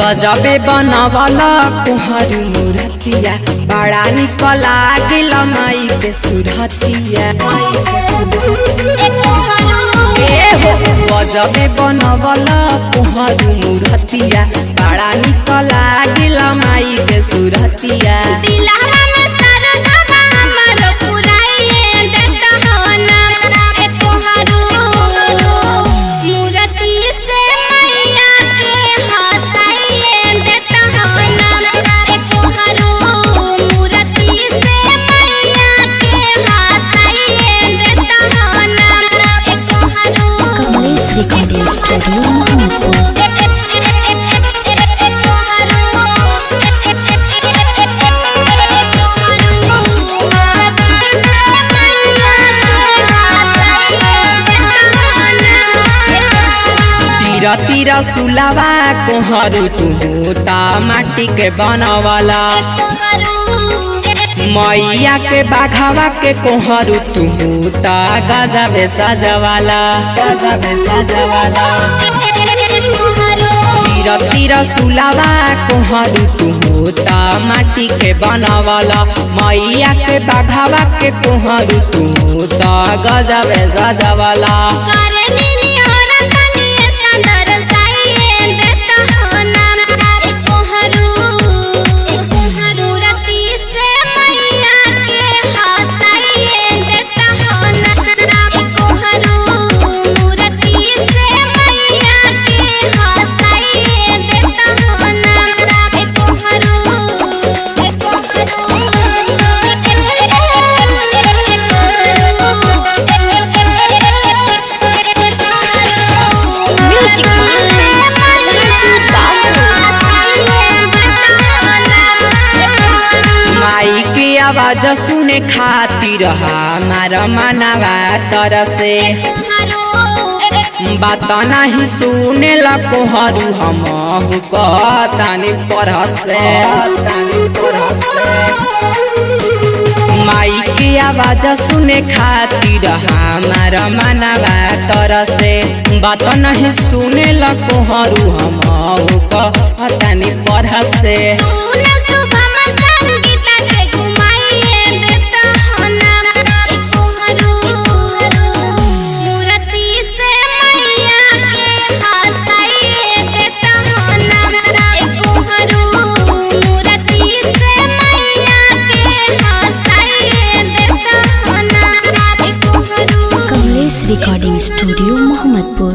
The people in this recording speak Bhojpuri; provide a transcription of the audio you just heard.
गजबे बनवला कोहरू मुरतिया, बड़ा निक लागेल माई के सुरतिया। ए हो गजबे बनवला कोहरू मुरतिया, बड़ा निक लागेल माई के सुरतिया। दिलहरा में सरगमा हमर पुराइए देता हो ना। ए कोहरू मूरति से मैया के हंसाइए देता हो ना। ए कोहरू मूरति से मैया के हंसाइए देता हो ना। ए कोहरू कमलेश रिकॉर्डिंग स्टूडियो मोहम्मदपुर। तीरा तीरा सुलावा कोहरू तुहू ता माटी के बनवला, मैया के बाघावा के कोहरू तुहू ता गजबे सजवाला। गजबे सजवाला। तीरा तीरा सुलावा कोहरू तुहू ता माटी के बनवला, मैया के बाघावा के कोहरू तुहू ता गजबे सजवाला। माई के आवाज सुने खातिर हमार मनवा तरसे, बात नाही सुने ला कोहरू हम कहतानी पढ़से। तानी पढ़से। माई के आवाज सुने खातिर हमार मनवा तरसे, बात नहीं सुने ला कोहरू हम कहतानी पढ़से। Kamlesh recording studio Mohammadpur.